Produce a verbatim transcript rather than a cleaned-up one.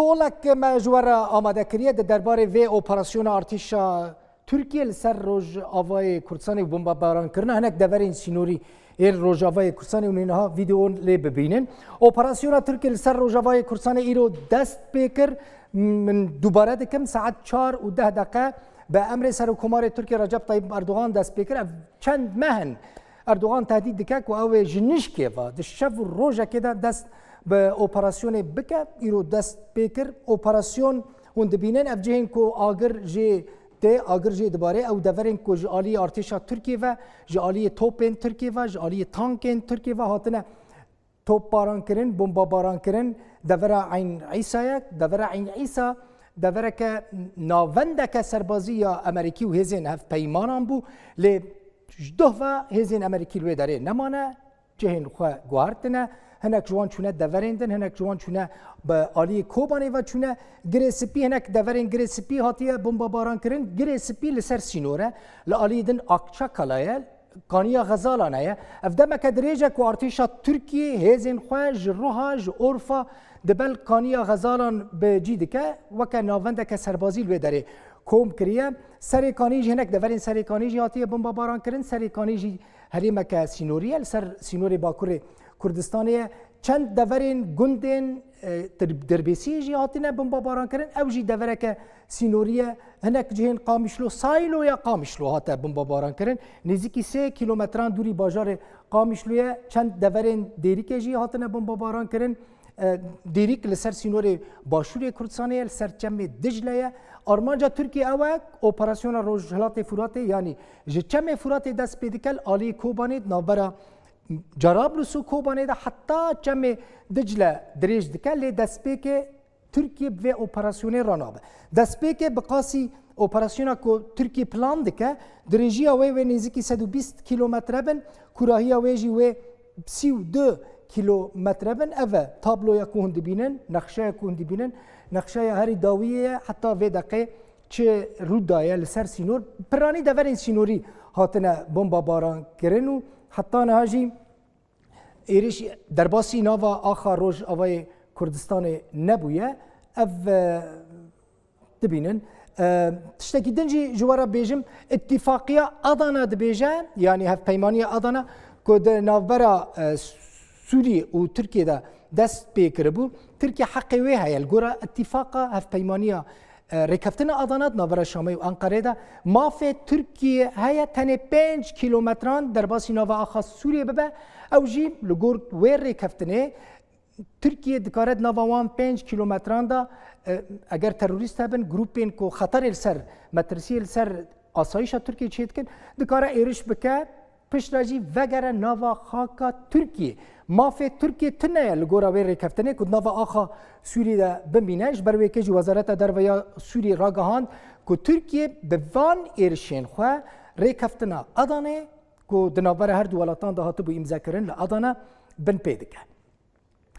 Olek me ji we re amade kiriye di derbarê vê operasyona artêşa Tirkiye li ser Rojavayê Kurdistanê û bombebaran kirina hinek deverên sînorî ên Rojavayê Kurdistanê û niha vîdeo lê bibînin. Operasyona Tirkiye li ser Rojavayê Kurdistanê îro dest pê kir. Min dubare dikim, saet çar û deh deqe bi emrê Serokkomarê Tirkiye Recep Tayyip Erdogan dest pê kir. Ev çend meh in Erdogan tehdît dike ku ew ê ji nişkê ve di şev û rojekê de dest bi operasyonê bike. Îro dest pê kir. Operasyon hûn dibînin, ev cihên ku agir jê tê, agir jê dibarê, ew deverên ku ji aliyê artêşa Tirkiyê ve, ji aliyê topên Tirkiyê ve, ji aliyê tankên Tirkiyê ve hatine topbaran kirin, bombabaran kirin. Devera Eyn Îsa ye. Devera Eyn Îsa devereke navendeke serbazî ya Amerîkî û hêzên hevpeymanan bû. Lê ji doh ve hêzên Amerîkî li wê derê nemane, cihên xwe guhartine. Hinek ji wan çûne deverên din, hinek ji wan çûne bi aliyê Kobanê ve çûne. Girê Spî, hinek deverên Girê Spî hatiye bombabaran kirin. Girê Spî li ser sînor e. Li aliyê din Akçakale ye. Kaniya Xezalan heye. Ev demeke dirêj e ku artêşa Tirkiyê hêzên xwe ji Ruha, ji Orfa, di bel Kaniya Xezalan bi cî dike, weke navendeke serbazî li wê derê kom kiriye. Serê Kanî jî, hinek deverên Serê Kanî jî hatiye bombabaran kirin. Serê Kanî jî herêmeke sînorî ye, li ser sînorê Bakurê Kurdistanê ye. Çend deverên gundên, e, dir-, Dirbêsiyê jî hatine bombabaran kirin. Ew jî devereke sînorî ye. Hinek cihên Qamişlo, Sayloya Qamişlo hate bombabaran kirin. Nêzîkî sê kîlometran dûrî bajarê Qamişlo ye. Çend deverên Dêrikê jî hatine bombabaran kirin. E, Dêrik li ser sînorê başûrê Kurdistanê ye, li ser çemê Dicle ye. Armanca Tirkiye ew e, operasyona Rojhilatê Furatê, yanî ji çemê Furatê dest pê dike, li aliyê Kobanê di navbera Carablus û Kobanê de heta çemê Dicle dirêj dike, lê destpêkê Tirkiye bi vê operasyonê re nabe. Destpêkê bi qasî operasyona ku Tirkiye plan dike, dirêjiya wê wê nêzîkî sed û bîst kîlometre bin, kûrahiya wê jî wê sî û du kîlometre bin. Ev e tabloya ku hûn dibînin, nexşeya ku hûn dibînin, nexşeya herî dawiyê ye, heta vê deqê çi rû daye li ser sînor. Piranî deverên sînorî hatine bombabaran kirin û heta niha jî êrîş derbasî nava axa Rojavayê Kurdistanê nebûye. Ev, e, dibînin. E, tiştekî din jî ji we re bêjim, Îtîfaqiya Adana dibêje, yanî Hevpeymaniya Adana, ku di navbera, e, Sûriyê û Tirkiyê de dest pê kiribû. Tirkiye heqê wê heye. Li gora îtîfaqa hevpeymaniya, e, rêkeftina Adana di navbera Şamê û Enqerê de mafê Tirkiye heye tenê pênc kîlometran derbasî nava axa Sûriyê bibe. Ew jî li gor wê rêkeftinê Tirkiye dikare di nava wan pênc kîlometran de, e, eger terorîst hebin, grûpên ku xeterê li ser, metirsiyê li ser asayîşa Tirkiye çêdikin, dikare êriş bike. Piştre jî vegere nava xaka Tirkiyê. Mafê Tirkiyê tune ye li gora wê rêkeftinê ku di nava axa Sûriyê de bimîne. Ji ber wê yekê jî Wezareta Derve ya Sûriyê ragihand ku Tirkiye bi van êrişên xwe rêkeftina Adanê ku di navbera her du welatan de hatibû îmzekirin li Adana bin pê dike.